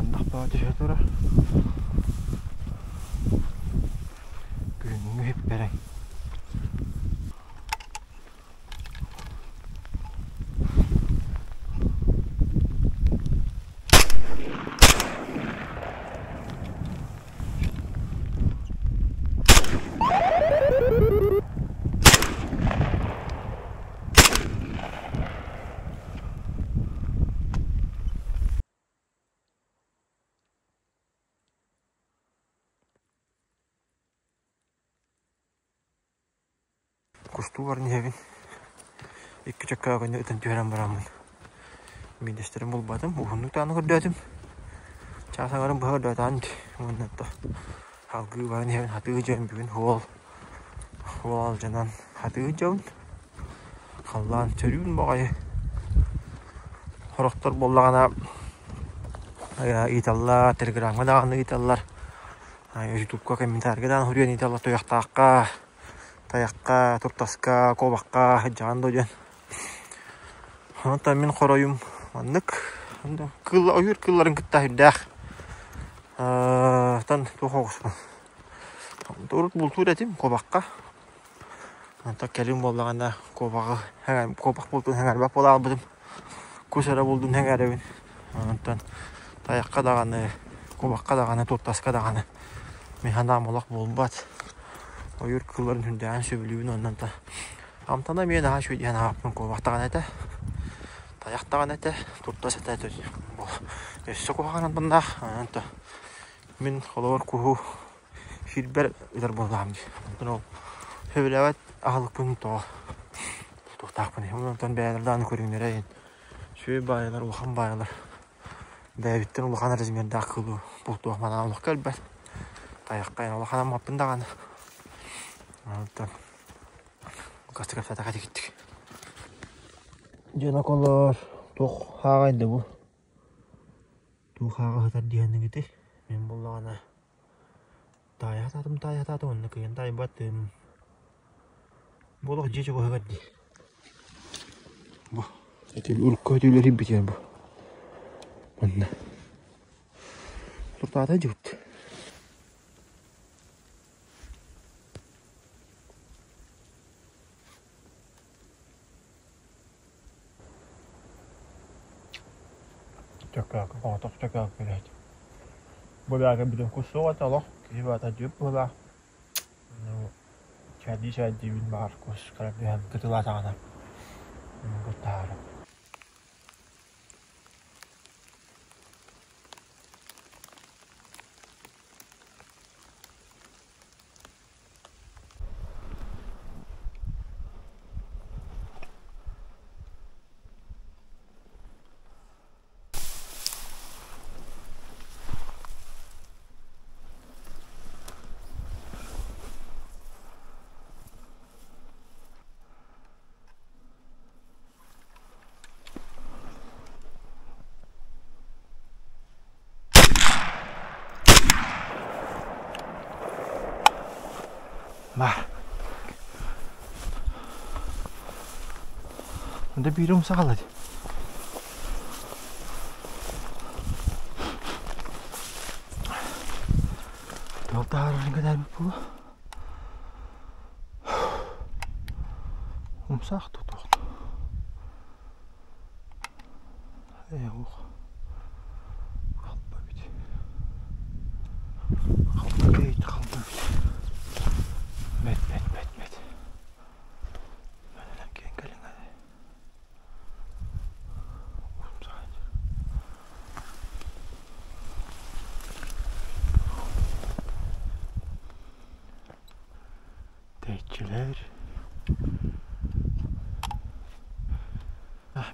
Ардах бөҕө түһэ турар. Күһүҥҥү иһиппэрэҥ. Кустуу баран иһэбин. Икки чөккөөкөнү ытан түһэрэн бараммын биирдэстэрин булбатым. Уһуннук даҕаны көрдөөтүм. Чаас аҥарын быһа көрдөөтөҕүн уонна салгыы баран иһэбин хатыы дьон бүгүн суол суол алдьанан хатыы дьон халлаан сөрүүн баҕайы сорохтор буоллаҕына ыйыталлар телеграмҥа даҕаны ыйыталлар ютубка комментарийга даҕаны суруйан ыйыталлар туйахтаахха тайахха туртаска куобахха сылдьаҕын дуо диэн онтон мин хоройум маннык кыыл ойуур кыылларын кытта сүрдээх тан туох оҕуспун урут бултуур этим куобахха онтон кэлин буоллаҕына куобаҕы куобах бултун сэҥээрбэт буолаабытым кус эрэ булдун сэҥээрэбин онтон тайахха даҕаны куобахха даҕаны туртаска даҕаны мин санаам олох буолбат ойуур кыылларын сүрдээҕин сөбүлүүбүн онон Амтана эмиэ наһаа үчүгэй диэн аҕаппын куобах даҕаны этэ, тайах даҕаны этэ, туртас этэ өссө куһаҕан амтаннаах. Онон мин холобур куһу сирбэр ытар буоллаҕым дии. Онтон ол сөбүлээбэт аһылыкпын тоҕо туохтаахпыный. Онтон бэйэлэр даҕаны көрүҥнэрэ иһин үчүгэй баайалар, улахан баайалар бэйэбиттэн улахан размердаах кыылы бултуох манаан олох кэлбэт. Тайахха улахан аммаппын даҕаны. Онтон Кастык кэпсэтэхэ тикиттик. Дьон околор туох хааҕайда бу? Туох хааҕа сытар диэхинигити? Мин буллаҕына таайа сатаатым, таайа сатаатым, онно кыайан таайбатым. Бу олох дьиэ чугаһыгар дии. Бу ити урукку өтүүлэр ирбитигэр бу. Манна. Туртаата дьыбыт. Чөкөөкү соҕотох чөкөөкү үлэһит. Бу бэҕэһээ бүтүн кус суох этэ олох киһи баата дьүп быһыылаах. Ну чээдии-чээдиибин баҕар кус кыра түһэн кытылаатаҕына куттаһарым. Бар. Онда биир умса хаалла дии. Тыал таһаарарын кэтээбит буолуо. Умсаах тутуох. Ээ, Халба эбит. Халба эбит, халба эбит. Бэт, бэт, бэт, бэт. Манан киэн кэлиҥ Тэйчилэр.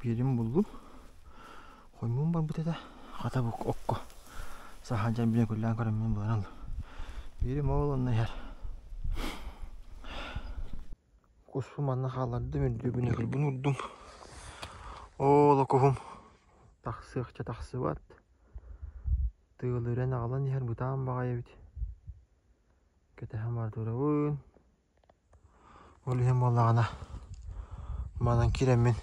Биирин буллум. Хоймуун барбыт этэ. Хата бу окко саһаан дьон билэн күллээн көрөммүн булан ыллым. Биирим ол онно иһэр. Куспун манна хааллардым, үрдүбүн өкүлбүн урдум. Ол окуһум тахсыахча тахсыбат. Тыал үрэн аҕалан иһэр бытаан баҕайы эбит. Кэтэһэн бара турабын. Ол иһин буоллаҕына манан киирэммин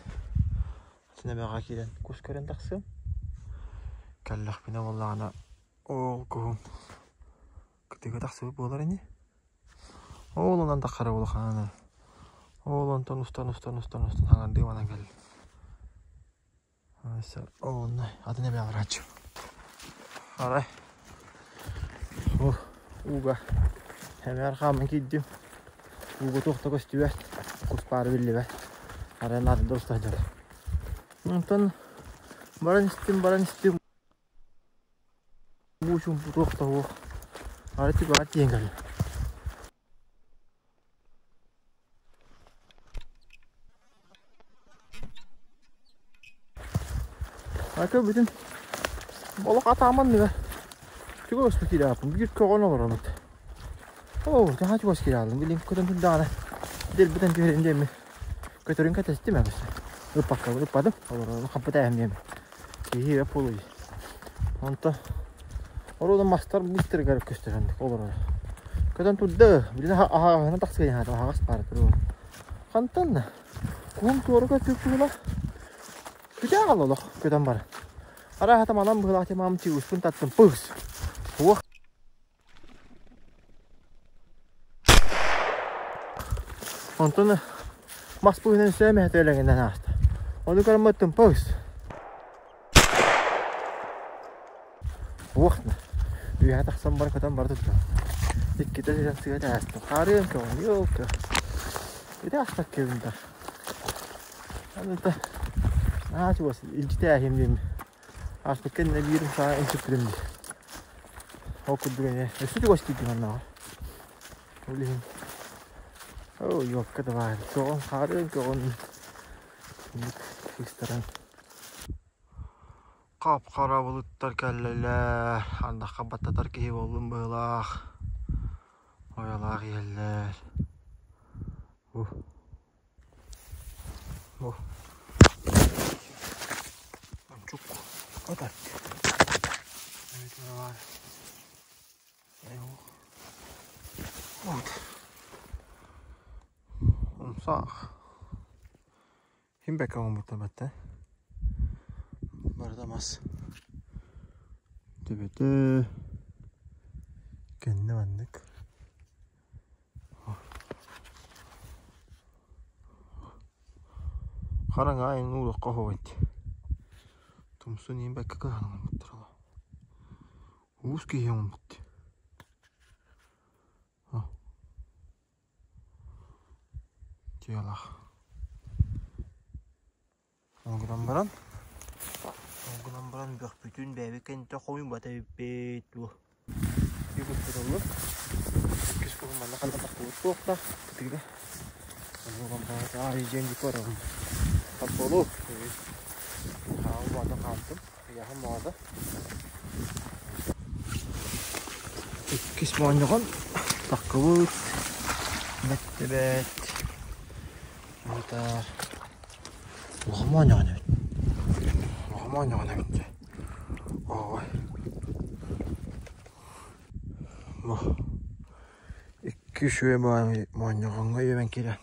атын эбэҕэ киирэн кус көрөн тахсыам. Кэллэхпинэ буоллаҕына ол куһум кытыыга тахсыбыт буолар ини. Ол онон таххара улахана. Ол онтон устан устан устан устан хаҥардыы манан кэллим. Онно атын эбэ аҕырааччы. Арай ууга эмээр хааман киирдим. Ууга туох да көстүбэт, кус баара биллибэт. Арай наадыйда уста сылдьар. Онтон баран истим, баран истим. Уу чуумпу туох да суох. Арай түгэҕэр тиийэн кэллим. Ата бүтүн олох атааманныга чугас киирээппин биир көҕөн олоробут. Оо, таһаа чугас киирээҕин билин көтөн турдаҕына дэлбитэн түһэрин диэммин көтөрүн кэтэстим эбис. Ыппакка ыппатым олорорун хаппыт ээһим диэммин. Киһи эп буолуй. Онто оруода мастар быстарыгар көстөрөн олорор. Көтөн турда, билин аһаҕаһына тахсыан хаата аһаҕас баар туруо. Хантан да куһум туора көтүк тула күтэ аҕал олох көтөн баран. Арааһата манан быһылаах тимаам тиуспун таттым пыс. Уох Онтон мас быыһынан сөөмөһө төлөҥүнэн ааста. Ону көрөммөттүм пыс. Уох үөһэ тахсан баран көтөн бара турда. Иккитэ сытан сыа ааста. Хаарыан көҕүн, елка. Ити ааспат кэбин да. Аны аа чугас илдьитээһим диэн Ааспыт кэннэ биир саҥа инструкторым дии. Ол курдук эмиэ өссө чугас киирдим аннаҕа. Ол иһин оо юбка да баар көҕүн хаарыан көҕүн инник сыыстаран Хап-хара былыттар кэллилэр, ардахха баттатар киһи буоллум быһыылаах. Ойолоох иһэллэр. Ух. Чук отар. Вот. Умсаах. Хим бэккэ оҥорбуттар бэтте. Барыта мас. Төбөтө кэннэ маннык. Хараҥа айан уулахха оһуобайт. Тумсун иһин бэккэ кыһан оҥорбуттар Уус киһи оҥорбут. Тыалаах. Ол гынан баран, ол гынан баран бөхпүтүн бэйэбит кэнниттэн хомуйбат эбиппит дуо. Үгүс Иккис куһун манна ханна тахсыбыт суохтаах кытыыга. Аай дьиэн дьикки барабын. Хапполу. Хаалбата хаалтым. Ыйаһым моодо. Иккис моонньоҕон таххыбыт. Бэттибэт. Мутар. Улахан моонньоҕон эбит. Улахан моонньоҕон эбит дьэ. Ой. Бу икки үчүгэй моонньоҕоҥҥо үөмэн киирэн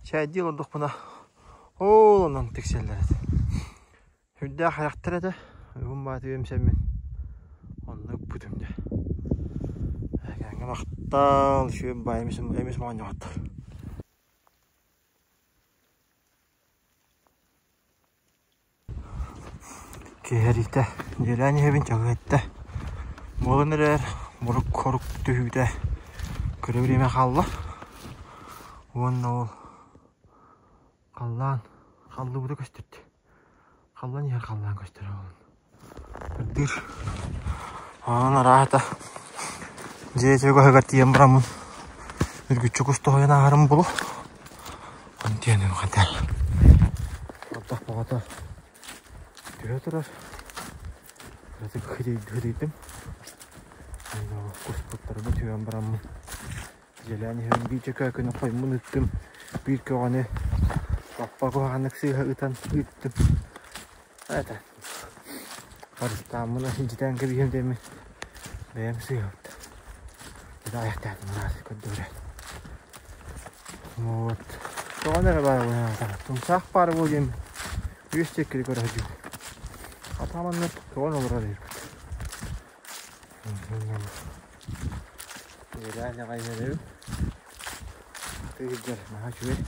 чээйдии олордохпуна ол онон тиксэллэр этэ. Үрдээх харахтар этэ. Уһун бааты үөмсэммин онно ыппытым дьэ. Эгэҥҥэ махтал, үчүгэй баай эмис эмис моонньоҕоттор. Киэһэриитэ дьиэлээн иһэбин чаҕыйда. Буолан эрэр борук-хорук түһүүтэ көрө бириэмэ хаалла. Уонна ол халлаан халлыбыта көстүттэ. Халлан иһэр халлаан көстөр ол. Ырдыыр. Онон араата дьиэ чугаһыгар тиийэн бараммын үргүччү кус тоһуйан ааһарым булу. Онтиэн хатар. Ардах баҕата түһэ турар. Кыратык хытыйдым. Куспуттарбын түһэн бараммын дьиэлээн иһэн биир чөкөөкүнү хоймун ыттым. Биир көҕөнү лаппа куһаҕаннык сыыһа ытан ыыттым. Это харыстааммын илдьитээн кэбиһиэм диэммин бэйэм сыыһабыт. Это айахтаатым араас көрдөрө. Вот. Тоҕон эрэ баар буолан тумсаах баар буол диэн үс тиэккири көрө сылдьыбыт. Хата манна тоҕон олорор эбиппит. Үөрээн аҕай эрэбин. Тыһыдьар наһаа үчүгэй.